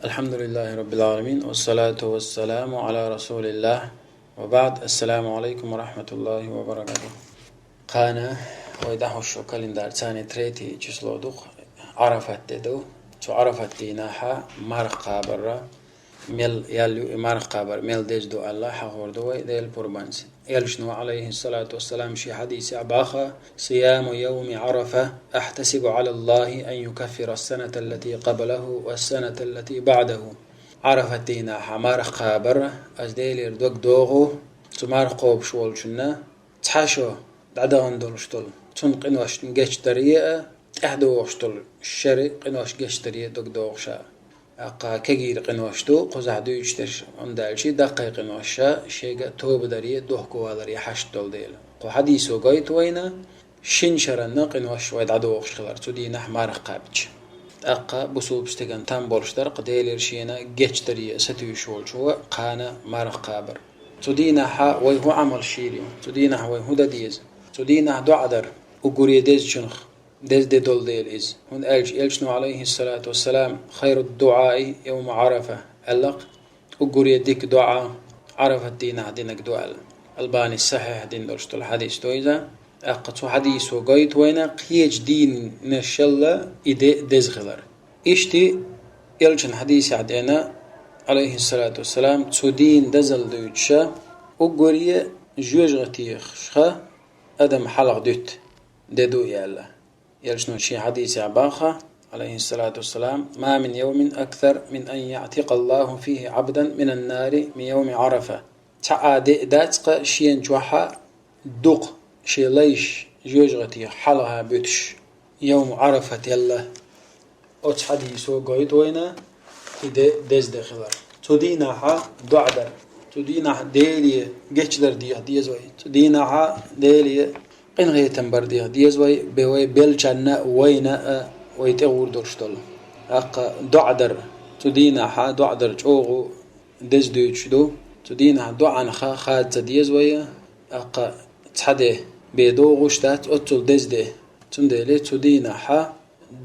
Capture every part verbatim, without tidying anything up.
الحمد لله رب العالمين، والصلاة والسلام على رسول الله، وبعد. السلام عليكم ورحمة الله وبركاته. Кхана вай дӀахьош йола календарь царна третье число ду-кх, Ӏарафат де ду. Цу Ӏарафат дийнахьа марха кхабар мел ял ю, и марха кхабар мел деза ду аьлла, хьахор ду вай Делан пурбанца. Элчано, عليه الصلاة والسلام, шен хьадисехь боху: صيام يوم عرفة أحتسب على الله أن يكفر السنة التي قبله والسنة التي بعده. Ӏарафат дийнахьа марха кхабар ас Делера дог доху, цу марха кхобуш волчунна цхьа шо дӀадахана долуш долу, цунна къиношна гечдаре а, тӀаьхьадогӀуш долу шеран къинош гечдаре а дог доху ша. ТӀаккха кегийра къинош ду кхузахь дуьйцуш дерш, хӀунда аьлча даккхий къинош ша шега тоба даре а, дохковаларе а хьашт долу дела. Кху хьадисо гойту вайна шина шаранна къинош вай дӀадохуш хилар цу дийнахь марха кхаьбча. ТӀаккха бусулба стеган там болуш дара-кх Делера шена гечдаре а сатуьйсуш волчо кхана марха кхабар. Цу дийнахьа вай хӀун Ӏамал шийр ю? Цу дийнахьа вай хӀун дан деза? Цу дийнахьа доӀа дар уггаре дезачунах, деза де долу дела иза. ХӀунда аьлча Элчано, عليه الصلاة والسلام: خير الدعاء يوم عرفة, аьлла-кх, уггаре дика доӀа Ӏарафат дийнахь динарг ду аьлла. Албани сахьихь дина долуш долу хьадис ду иза. ТӀаккха цу хьадисо гойту вайна кхечу дийнашалла и де деза хилар. Иштта Элчан хьадисехь деана, عليه الصلاة والسلام, цу дийнан дазалла дуьйцуша, уггаре жоьжахатех ша адам хьалха дуьту де ду и аьлла. Элчано шен хьадисехь боху, عليه الصلاة والسلام: ما من يوم أكثر من أن يعتق الله فيه عبدا من النار من يوم عرفة. Цхьа а де дац-кха шена чохь а дукха шен лайш жоьжахатех хьалха буьтуш, йовма Ӏарафателла. Оцу хьадисо гойту вайна и де деза де хилар. Цу дийнахьа доӀа дар. Цу дийнахьа Деле гечдар деха деза вай. Цу дийнахьа Деле къинхетам бар деха деза вай, бе вай беллачарна а, вайна а, вай тӀе гӀур долуш долу. ТӀаккха доӀа дар. Цу дийнахьа доӀа дар чӀогӀа деза дуьйцуш ду. Цу дийнахьа доӀанах хада ца деза вай, тӀаккха цхьа де бен догӀуш дац, оццул деза де. Цундела цу дийнахьа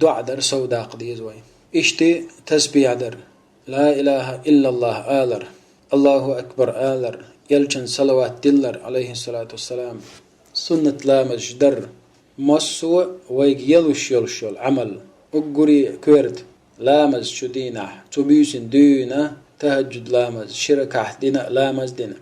доӀа дар сов даккха деза вай. Иштта тасбихь дар, ла илаха иллаллах алар, Аллаху акбар алар, Элчан салават диллар, عليه الصلاة والسلام, суннат ламазаш дар, массо а вайга елуш йолуш йолу Ӏамал, уггаре коьрта ламаз цу дийнахь, цу буьйсанна дуьйна, тахӀаджуд ламаз, ши ракаӀат дина а ламаз дина,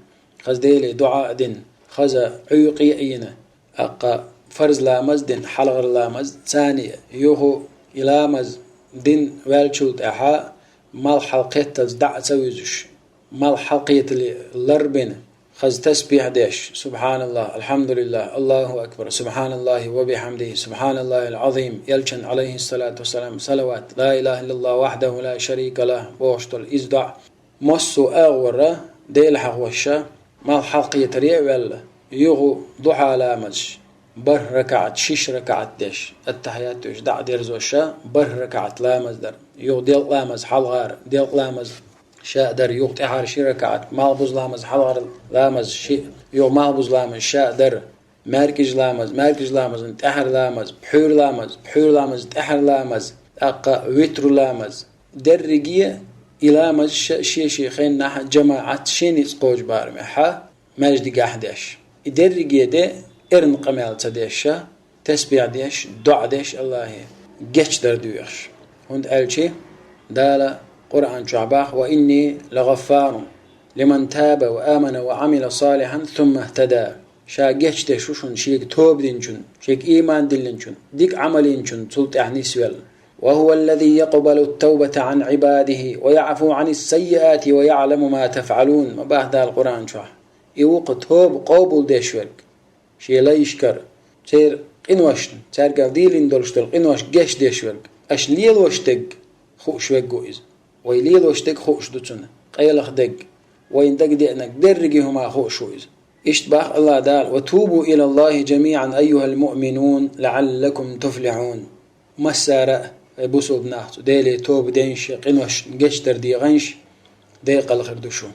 хаза Деле доӀа а дина, хаза Ӏуьйкъе а йина, тӀаккха фарз ламаз дина, хьалхара ламаз, царна а, юха и ламаз дина ваьллачул тӀаьхьа малх хьалкхетталц дӀа а ца вуьзуш, малх хьалкхетале лар бина, хаза тасбихь деш: سبحان الله، الحمد لله، الله أكبر، سبحان الله وبحمده، سبحان الله العظيم, Элчан, عليه الصلاة والسلام, салават, ла илаха иллаллах вахьдаху ла шарика лах, бохуш долу иза доӀа. Массо а агӀора Дела хьахош ша, малх хьалкхетаре а ваьлла, юха духьа ламазаш, бархӀ ракаӀат, шиш ракаӀат деш, аттахьият деш, дӀа а дерзош ша, бархӀ ракаӀат ламаз дар, юха делкъа ламаз хьалхара, делкъа ламаз ша а дар, юха тӀаьхьара ши ракаӀат, малхбуза ламаз хьалхара, ламаз шиъ, юха малхбуза ламаз ша а дар, маьркӀажа ламаз, маьркӀажа ламазан тӀаьхьара ламаз, пхьуьйра ламаз, пхьуьйра ламазан тӀаьхьара ламаз, тӀаккха витру ламаз. Дерриге и ламаз ша шен-шен хеннахь жамаӀат шен ницкъ кхочу барамехь маьждигехь деш. И дерриге де эрна къамел ца деш ша, тасбихь деш, доӀа деш Аллахье, гечдар доьхуш. ХӀунда аьлча Дала Къуръан чохь боху: وإني لغفار لمن تاب وآمن وعمل صالحا ثم اهتدى. Ша гечдеш ву шуна шега тоба динчун, шега ийман диллинчун, дика Ӏамал йинчун, цул тӀаьхьа нисвелла. وهو الذي يقبل التوبة عن عباده ويعفو عن السيئات ويعلم ما تفعلون, ма боху Дала Къуръан чохь. И ву-кх тоба къобалдеш верг шен лайшкара, церан къиношна, цаьргара дийлина долуш долу къинош гечдеш верг. Аша лелош дерг хууш верг ву иза. Вай лелош дерг хууш ду цунна, къайлаха дерг, вайна дагадеанарг дерриге хӀума хууш ву иза. Иштта боху Аллах Дала: وتوبوا إلى الله جميعا أيها المؤمنون لعلكم تفلحون. Массара а, ай бусулба нах, цу Деле тоба дайнаш, къиношна гечдар деханаш, декъала хир ду шу.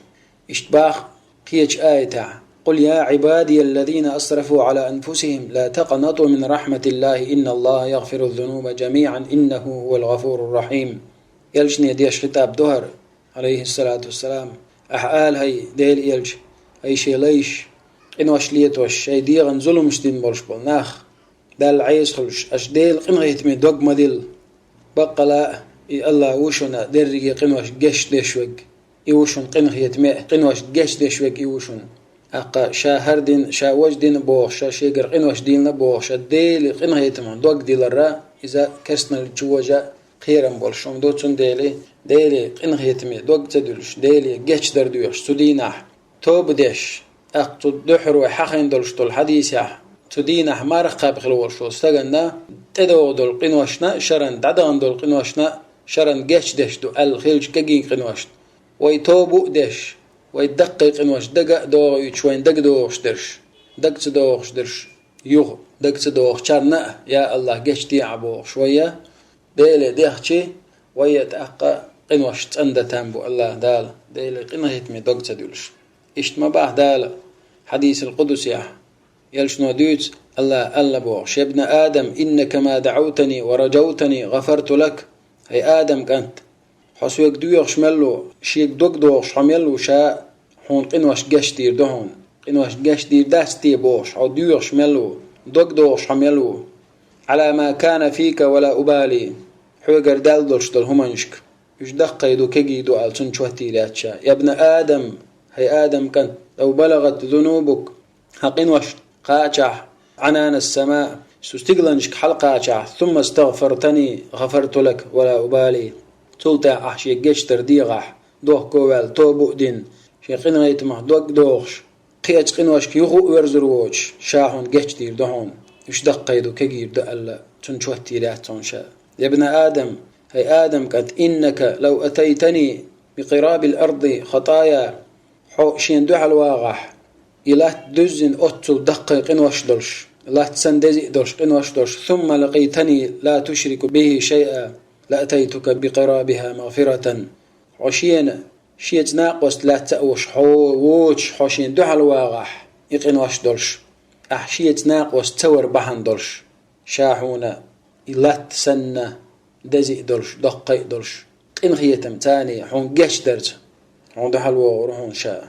Иштта боху кхечу аятехь: قل يا عبادي الذين أسرفوا على أنفسهم لا تقنطوا من رحمة الله إن الله يغفر الذنوب جميعا إنه هو الغفور الرحيم. Элчане деш хитаб ду хӀара, алейхиссалату вассалам: «Ахьа ала, хӀай Делан элча, хӀай шен лайш, къинош летош, шайн дегӀан зуламаш дина болуш болу нах, Далла Ӏеса хуьлуш, аша Делан къинхетаме дог ма дилла. Баккъала а, и АллахӀ ву шуна дерриге къинош гечдеш верг, и ву шуна къинхетаме а, къинош гечдеш верг и ву шуна». ТӀаккха ша хӀара дина, ша важа дина бохуш, ша шегара къинош дина бохуш, ша Делан къинхетамах дог дилар, иза керстаналлин чу вожа кхерам болуш хӀума ду, цундела Деле къинхетаме дог ца дуьллуш, Деле гечдар доьхуш цу дийнахь, тоба деш, тӀаккха цу дуьххьара вай хьахийна долуш долу хьадисехь, цу дийнахь марха кхаба хила волуш волу стаганна тӀедогӀу долу къиношна, шаран дӀадахана долу къиношна, шаран гечдеш ду аьлла хилча кегий къиношна. Вай тоба а деш, вай даккхий къинош дага а догӀуьйтуш, вайн дага догӀуш дерш, дага ца догӀуш дерш, юха дага ца догӀучарна а: «Я АллахӀ, гечде ахьа», – бохуш вай, Деле дехчи, вай тӀаккха къинош цӀандан там бу АллахӀ Дала, Деле къинхетаме дог ца дуьллуш. Иштта ма боху Дала хьадисал къудсехь, элчано дуьйцу, АллахӀа аьлла бохуш: «Я бна Адам, иннака ма даӀавтани ва раджавтани гӀафарту лак». ХӀай Адам кӀант, хьо соьга доьхуш мел ву, шега дог дохуш хьо мел ву, ша хьуна къинош гечдийр ду хьуна. Къинош гечдийр дац те бохуш хьо доьхуш мел ву, дог дохуш хьо мел ву. «Ала ма кана фика ва ла убали». Хьоьгара даьлла долуш долу хӀуманашка, уьш даккхий ду, кегий ду аьлла, цунна чот дийр яц ша. «Я бна Адам», хӀай Адам кӀант, «лав балагӀат зунубук», хьан къинош кхачахь, «Ӏанана ас-сама», со стигланашка хьалакхачахь, «сумма стагӀфартани гӀафарту лак ва ла убали». Цул тӀаьхьа ахь шега гечдар дехахь, дохко а ваьлла, тоба а дина, шен къинхетамах дог дохуш, кхечу къиношка юха а верзур воцуш, ша хьуна гечдийр ду хьуна, уьш даккхий ду, кегийр ду аьлла, цунна чот дийр яц хьуна ша. «Я бна Адам», хӀай Адам кӀант, «иннака лав атайтани би къирабил арди хатая». Хьо шена дуьхьал вагӀахь, и латта дуьззина оццул даккхий къинош долуш, латта санна деза а долуш къинош долуш, «сумма лакъитани ла тушрику бихи шайъа, ла атайтука би къирабиха магӀфиратан». Хьо шена, шеца накъост лаьцна а волуш, хьо воцуш, хьо шена дуьхьал вагӀахь, и къинош долуш, ахь шеца накъост ца вар бахьана долуш, ша хьуна и латта санна деза а долуш, доккхий а долуш, къинхетам царний хьуна гечдарца, хьуна дуьхьал вогӀур хьуна ша,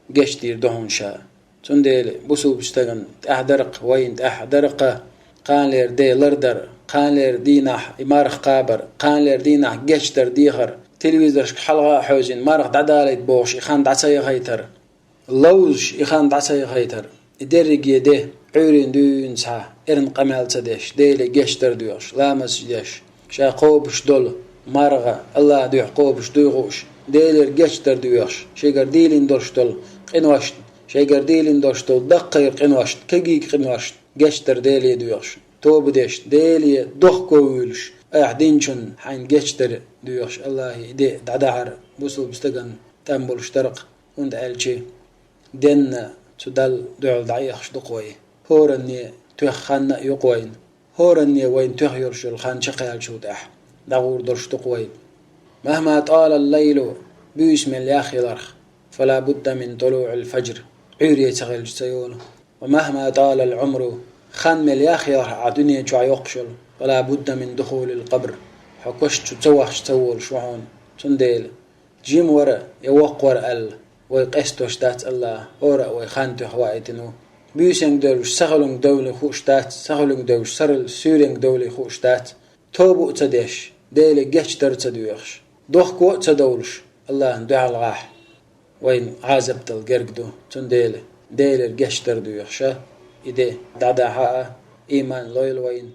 гечдийр ду хьуна ша. Цундела бусулба стагана тӀаьхьа даркха, вайна тӀаьхьа даркха, кханалера де лардар, кханалера дийнахь и марха кхабар, кханалера дийнахь гечдар дехар, телевизоршка хьалха а хьевзина, марха дӀадалийта бохуш, и хан дӀа ца яхайтар, ловзуш и хан дӀа ца яхайтар, и дерриге де, Ӏуьйренна дуьйна цхьа, эрна къамел ца деш, Деле гечдар доьхуш, ламаз деш, ша кхобуш долу марха, АллахӀан дуьхьа кхобуш дуй хууш, Делера гечдар доьхуш, шегара дийлина долуш долу къиношна, шегара дийлина долуш долу даккхий къиношна, кегий къиношна гечдар Деле доьхуш, тоба деш, Деле дохко вуьйлуш, айхьа динчунна хьайна гечдар доьхуш, АллахӀе и де дӀадахьар бусулба стагана тӀам болуш даркха, хӀунда аьлча денна цу Далла дуьхьал дӀаэхаш ду-кх вай. ХӀоранне тоьхна хан а ю-кх вайна. ХӀоранне вайна тоьхна йолуш йолу хан чекхъяьллачул тӀаьхьа дӀагӀур долуш ду-кх вай. «Махьма тӀалал лайлу», буьйса мел яхъяларх, «фала будда мин тулуӀил фаджр», Ӏуьйре ца хилча ца йолу. «Ва махьма тӀалал Ӏумру», хан мел яхъяларх ахь дуьне чохь йоккхуш йолу, «фала будда мин духулил къабр», хьо коша чу ца вахча ца волуш ву хьуна. Цундела жима вара я воккха вара аьлла, вай къестош дац АллахӀа, хӀора а вай хан тоьхна ваийтина ву. Буьйсанга девллаш сахиллинг девлла хууш дац, сахиллинг девллаш саррал суьйренга девлла хууш дац. Тоба а ца деш, Деле гечдар а ца доьхуш, дохко а ца довлуш, АллахӀана дуьхьал гӀахь, вайна Ӏазап дала герга ду. Цундела Делера гечдар доьхуш а, и де дӀадахьа а, ийман лойла вайна.